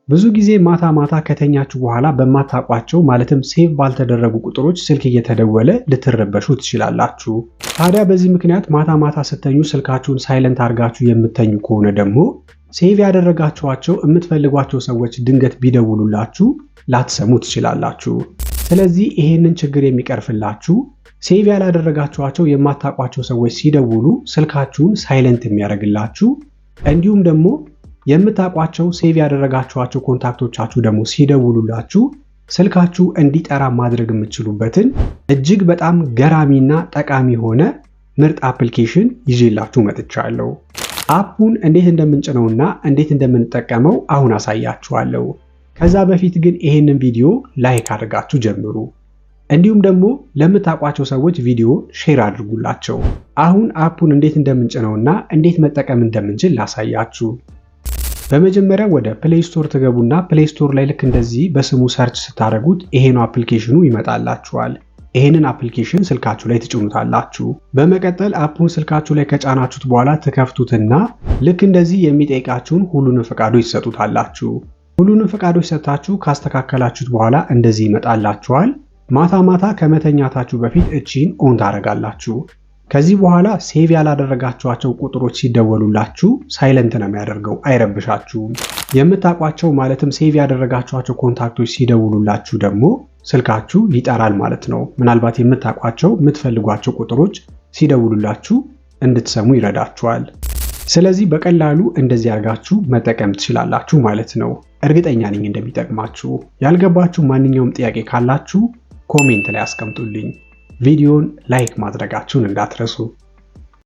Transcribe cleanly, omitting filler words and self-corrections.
ብዙ ጊዜ ማታ ማታ ከተኛችሁ በኋላ በማታውቋቸው፣ ማለትም save ባልተደረጉ ቁጥሮች ስልክ እየተደወለ ልትረበሹ ትችላላችሁ። ታዲያ በዚህ ምክንያት ማታ ማታ ስትተኙ ስልካችሁን silent አድርጋችሁ የምትተኙ ከሆነ ደግሞ save ያደረጋችኋቸው የምትፈልጓቸው ሰዎች ድንገት ቢደውሉላችሁ ላትሰሙ ትችላላችሁ። ስለዚህ ይሄንን ችግር የሚቀርፍላችሁ፣ save ያላደረጋችኋቸው የማታውቋቸው ሰዎች ሲደውሉ ስልካችሁን silent የሚያደርግላችሁ፣ እንዲሁም ደግሞ የምታውቋቸው save ያደረጋችኋቸው contact ኦቻችሁ ደግሞ ሲደውሉላችሁ ስልካችሁ እንዲጠራ ማድረግ የምትችሉበትን እጅግ በጣም ገራሚና ጠቃሚ የሆነ ምርጥ application ይዤላችሁ መጥቻለሁ። App ኡን እንዴት እንደምንጭነውና እንዴት እንደምንጠቀመው አሁን አሳያችኋለሁ። ከዛ በፊት ግን ይሄንን ቪዲዮ like አድርጋችሁ ጀምሩ። እንዲሁም ደግሞ ለምታውቋቸው ሰዎች ቪዲዮ share አድርጉላቸው። አሁን app ኡን እንዴት እንደምንጭነውና እንዴት መጠቀም እንደምንችል ላሳያችሁ። በመጀመሪያ ወደ Play Store ትገቡና Play Store ላይ ልክ እንደዚህ በስሙ search ስታደርጉት ይሄ ነው application ኑ ይመጣላችኋል። ይሄንን application ስልካችሁ ላይ ትጭኑታላችሁ። በመቀጠል app ኡን ስልካችሁ ላይ ከጫናችሁት በኋላ ትከፍቱትና ልክ እንደዚህ የሚጠይቃችሁን ሁሉንም ፈቃዶች ትሰጡታላችሁ። ሁሉንም ፈቃዶች ሰጥታችሁ ካስተካከላችሁት በኋላ እንደዚህ ይመጣላችኋል። ማታ ማታ ከመተኛታችሁ በፊት እቺን on ታደርጋላችሁ። ከዚህ በኋላ save ያላደረጋችኋቸው ቁጥሮች ሲደወሉላችሁ silent ነው የሚያደርገው፣ አይረብሻችሁም። የምታውቋቸው፣ ማለትም save ያደረጋችኋቸው contact ኦች ሲደውሉላችሁ ደግሞ ስልካችሁ ይጠራል ማለት ነው። ምናልባት የምታውቋቸው፣ የምትፈልጓቸው ቁጥሮች ሲደውሉላችሁ እንድትሰሙ ይረዳችኋል። ስለዚህ በቀላሉ እንደዚህ አድርጋችሁ መጠቀም ትችላላችሁ ማለት ነው። እርግጠኛ ነኝ እንደሚጠቅማችሁ። ያልገባችሁ ማንኛውም ጥያቄ ካላችሁ comment ላይ አስቀምጡልኝ። ቪዲዮን like ማድረጋችሁን እንዳትረሱ።